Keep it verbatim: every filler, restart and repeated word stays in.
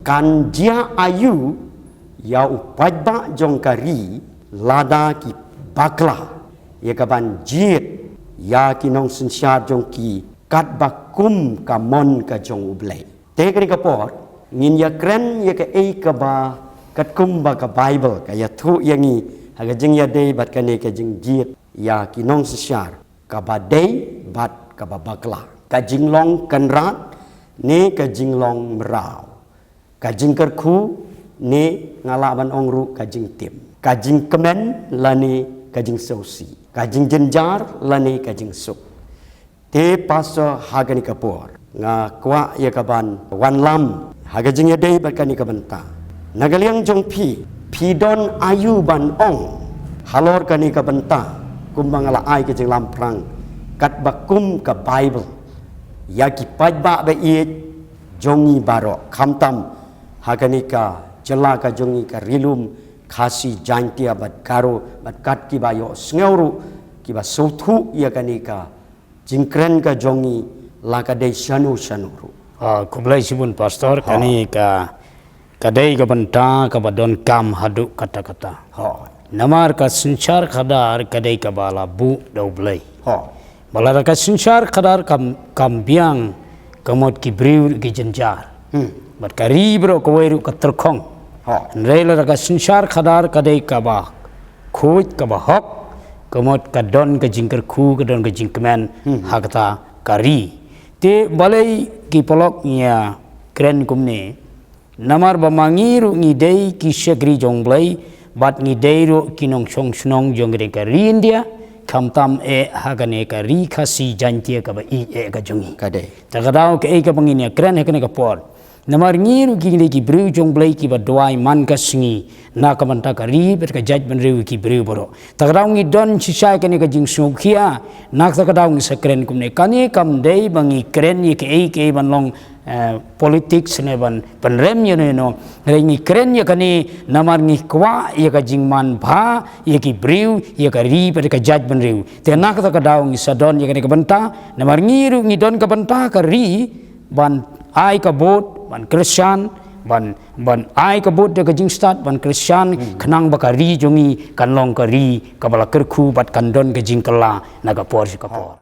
Kan jia aïu ïa u paidbah jong ka ri lada ki bakla ïa ka ban jied ïa ki nongsynshar jong ki katba kum ka mon ka jong U Blei. Te kane ka por ngin ïa kren ïa kaei kaba katkum ba ka Baibl ka ïathuh ïa ngi ha ka jingïadei bad kane ka jingjied ïa ki nongsynshar kaba dei bad kaba bakla. Ka jinglong kynrad ne ka jinglong mraw, ka jingkyrkhu ne nga lah ban ong ruh ka jingtim, ka jingkmen lane ka jingsngewsih, ka jingjynjar lane ka jingsuk. Te pastor, ha kane ka por nga kwah ïa ka ban wanlam ha ka jingïadei bad kane ka bynta. Na ka liang jong phi, phi don aïu ban ong halor kane ka bynta, kumba nga la ai ka jinglamphrang katba kum ka Baibl, ïa ki paidbah ba ïeit jong ngi baroh, khamtam ha kane ka jylla ka jong ngi ka Ri Lum Khasi Jaiñtia bad Garo bad kat kiba ïohsngew ruh, kiba sngewthuh ïa kane ka jingkren ka jong ngi, la ka dei shano shano ruh. Ah, khublei shibun pastor, kane ka, ka dei ka bynta kaba donkam haduh katta katta. Namar ka synshar khadar ka dei kaba la buh da U Blei. Ba lada ka synshar khadar kam, kam biang, ka mut ki briew ki jynjar. Bad ka ri baroh kawei ruh ka tyrkhong. Hynrei lada ka synshar khadar ka dei kaba khuid kaba hok, ka mut ka don ka jingkyrkhu, ka don ka jingkmen ha kata ka ri. Te balei ki paralok ngi ïa kren kumne? Namar ba ma ngi ruh ngi dei ki shakri jong U Blei bad ngi dei ruh ki nongshong shnong jong kane ka ri India, khamtam eh ha kane ka Ri Khasi Jaiñtia kaba ïeit eh ka jong ngi. Ka dei. Ta ka daw kaei kaba ngin ïa kren ha kane ka por. Namar ngi ruh ki dei ki briew jong U Blei kiba duwai man ka sngi na ka bynta ka ri bad ka jaitbynriew, ki briew baroh. Ta ka daw ngi don shisha kane ka jingsngewkhia, na kata ka daw ngi sa kren kumne. Kane kam dei ba ngi kren ïa kaei kaei ban long, eh, politics ne ban pynrem ïano ïano. Hynrei ngi kren ïa kane namar ngi kwah ïa ka jingmanbha ïa ki briew, ïa ka ri bad ka jaitbynriew. Te na kata ka daw ngi sa don ïa kane ka bynta, namar ngi ruh ngi don ka bynta ka ri, ban ai ka vote, ban kyrshan, ban, ban ai ka vote da ka jingstad, ban kyrshan, khnang ba ka ri jong ngi kan long ka ri kaba la kyrkhu bad kan don ka jingkylla na ka por sha ka por.